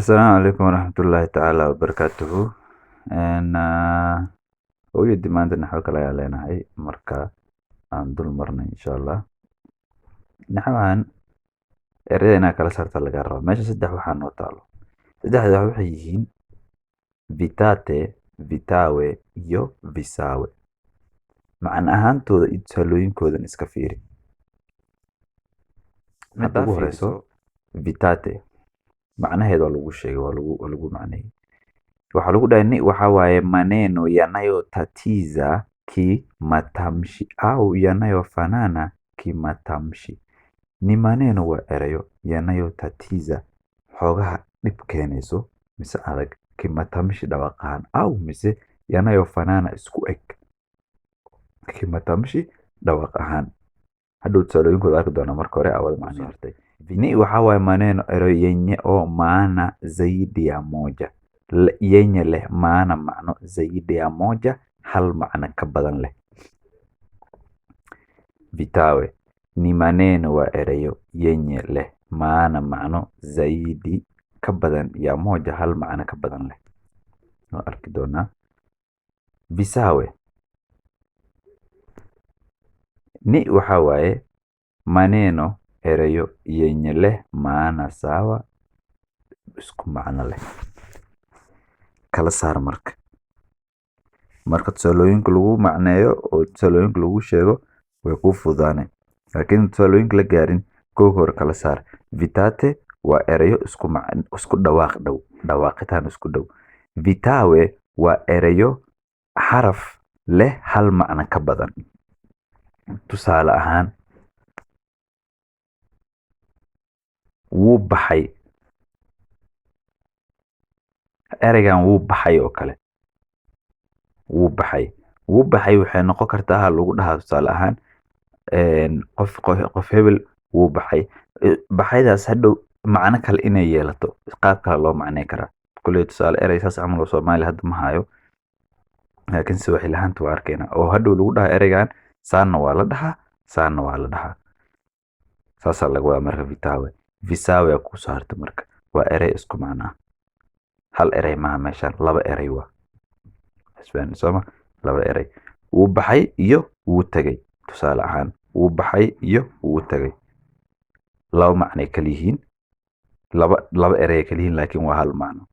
Asalaamu calaykum waraxmatullaahi tacaala wabarakaatuhu. Hooyadii maanta naxwo kale ayaan leenahay. Marka aan dul marnay, insha Allah, naxwahan ereyada inaa kala saarta laga raba. Meesha saddex waxaa noo taalo. Saddexda wax waxay yihiin vitate, vitawe iyo visawe. Macna ahaantooda iyo tusaalooyinkoodan iska fiiri. Midda ugu horeyso, vitate, macnaheeda waa lagu sheegay, waa lagu macneeyey. Waxaa lagu dhahay ni waxaa waaye maneno yanayotatiza kimatamshi au yanayofanana kimatamshi. Ni maneno, waa erayo, yanayotatiza, xoogaha dhib keenayso mise adag, kimatamshi, dhawaaq ahaan, au mise yanayofanana, isku eg, kimatamshi, dhawaaq ahaan. Hadhow tusaalooyinkooda arki doonaa. Marka hore awada macna hartay. Ni waxaa waaye maneno, erayo, yenye oo maana zaidi ya moja, yenye leh maana, macno, zaidi ya moja, hal macno ka badan leh. Vitawe ni maneno, waa erayo, yenye leh maana, macno, zaidi, ka badan, ya moja, hal macno ka badan leh. Waa arki doonaa. Visawe ni waxaa waaye maneno, erayo, yenye leh maana sawa, isku macno leh. Kala saar marka. Marka tusaalooyinka lagu macneeyo oo tusaalooyinka lagu sheego, way kuu fududaanay, laakiin tusaalooyinka la gaarin, kow hore kala saar. Vitate waa erayo isku isku dhawaaq dhow, dhawaaqitaan isku dhow. Vitawe waa erayo xaraf leh hal macno ka badan. Tusaale ahaan, wuu baxay. Ereygan wuu baxay oo kale, wuu baxay, wuu baxay waxay noqon kartaa ha lagu dhahaa, tusaale ahaan, qof hebel wuu baxay. Baxaydaas hadhow macno kale inay yeelato, qaab kale loo macnay karaa. Kuley tusaale erey saas camal oo Soomaali hadda ma hayo, laakiin Swaxili ahaanta waa arkaynaa oo hadhow lagu dhahaa ereygan saanna waa la dhahaa, saanna waa la dhahaa. Saasaa laga wadaa. Marka vitawe, visawe aa kusoo harta. Marka waa erey isku macno ah. Hal erey maaha meeshaan, laba erey waa isfahmi sooma? Laba erey, wuu baxay iyo wuu tegay. Tusaale ahaan, wuu baxay iyo wuu tegay laba macnay kala yihiin, laba erey kala yihiin, laakiin waa hal macno.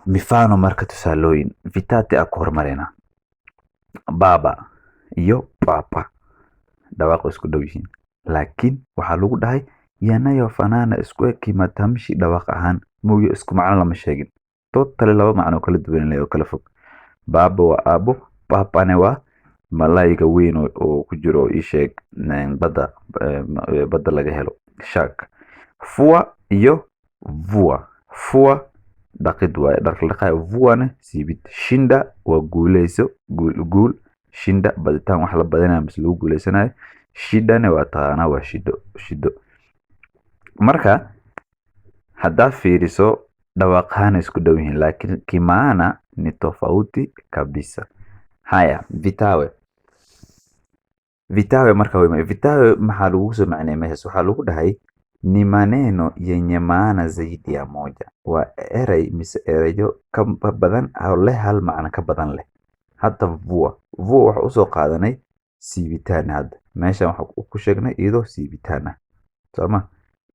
Mifano, marka tusaalooyin vitate aa ku hormaraynaa. Baba iyo papa dhawaaqo isku dhow yihiin, laakiin waxaa lagu dhahay yanayofanana, isku eg, kimatamshi, dhawaaq ahaan mooyo, isku macno lama sheegin. Totally laba macno kala duwan leh oo kala fog. Baba waa aabo, papane waa malayga weyn oo ku jiro, ii sheeg, badda, badda laga helo, shark. Fua iyo vua. Fua dhaqid waaye, dharka la dhaqaayo. Vuane siibid. Shinda waa guuleyso, guul, guul. Shinda baditaan, wax la badinayo mise lagu guuleysanayo. Shidane waa taqaanaa, waa shido, shido. Marka haddaa fiiriso, dhawaaq ahaan isku dhow yihiin, laakiin kimaana ni tofauti kabisa. Haya, vitawe. Vitawe marka way vitawe maxaa lagu soo macneeyay meeshaas? Waxaa lagu dhahay ni maneno yenye maana zaidi ya moja, waa erey mise ereyo ka badan oo leh hal macno ka badan leh. Hadda vua, vua waxa usoo qaadanay siibitaan. Hadda meeshan waxa ku sheegnay iyadoo siibitaan ah, sooma?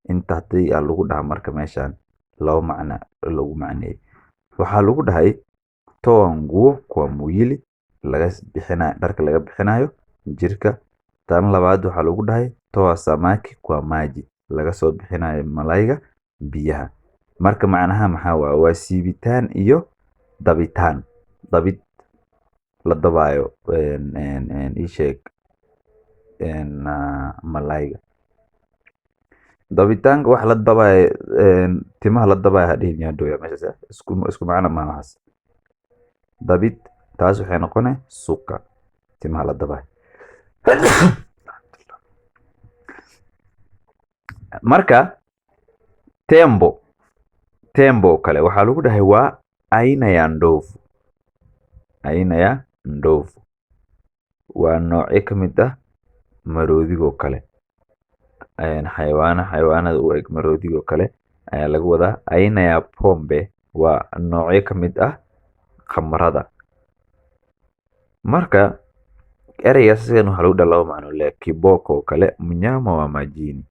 Inta hadii aa lagu dhaha, marka meeshan laba macno lagu macneeyay. Waxaa lagu dhahay toa nguo kwa mwili, laga bixinayo dharka, laga bixinayo jirka. Tan labaad waxaa lagu dhahay toa samaki kwa maji, laga soo bixinayo malayga biyaha. Marka macnaha maxaa waaye? Waa siibitaan iyo dabitaan, dabid la dabaayo, ii sheeg, malayga. Dabitaanka wax la dabaayo, timaha la dabaayo ha dhihin yaandhooya meeshaas. Isku macno maaha waxaas. Dabid taas waxay noqonay suka, timaha la dabaayo. Marka tembo, tembo kale waxaa lagu dhahay waa aina ya ndovu. Aina ya ndovu waa noocyo ka mid ah maroodigoo kale, xayawaana, xayawaanada u eg maroodigoo kale. ayaa laga wadaa. Aina ya pombe waa noocyo ka mid ah khamrada. Marka ereygaas sidan waxaa lagu dhaha laba macno le. Kiboko oo kale, mnyama wa majini,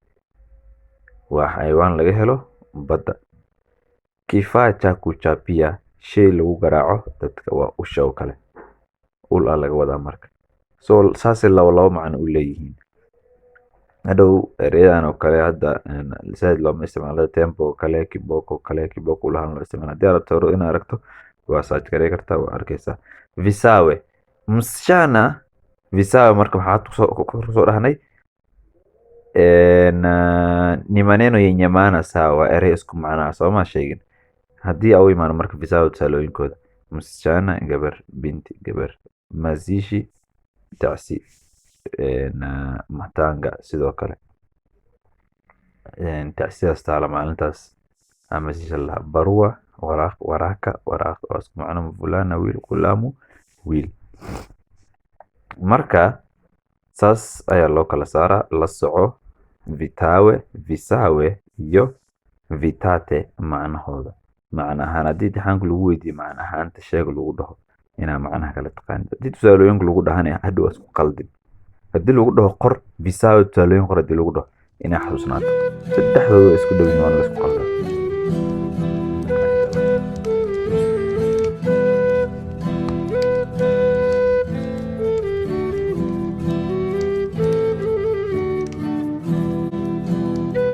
waa xayawaan laga helo badda. Kifaa cha kuchapia, shay lagu garaaco dadka, waa usha oo kale, ul aa laga wadaa. Marka so saasay laba laba macno u leeyihiin. Hadhow ereyadan oo kale hadda saaid looma isticmaalo. Tembo oo kale, kiboko oo kale, kiboko ulahan loo isticmaalo. Haddii aad rabto inaad aragto, waa search garey kartaa, waa arkeysaa. Visawe, msichana, visawe. Marka maxaa kusoo dhahnay? Ni maneno yenye maana sawa, waa erey isku macnaa, sooma sheegin? Haddii au imaano marka visawe tusaalooyinkooda: msichana gabar, binti gabar, mazishi tacsi, matanga sidoo kale tacsidaas taala maalintaas mazishi la dhahaa. Barua waraaq, waraka waraaq, waa isku macno. Mvulana wiil, ghulamu wiil. Marka saas ayaa loo kala saaraa. La soco vitawe, visawe iyo vitate macnahooda. Macna ahaan haddii imtixaanka lagu weydiiyo, macna ahaanta sheeg lagu dhaho, inaa macnaha kala taqaanid. Haddii tusaalooyinka lagu dhahana, hadhow isku qaldin. Haddii lagu dhaho qor visawe, tusaalooyin qor haddii lagu dhaho, inaa xasuusnaato. Saddexdooda waa isku dhow yihiin, waana la isku qaldaa.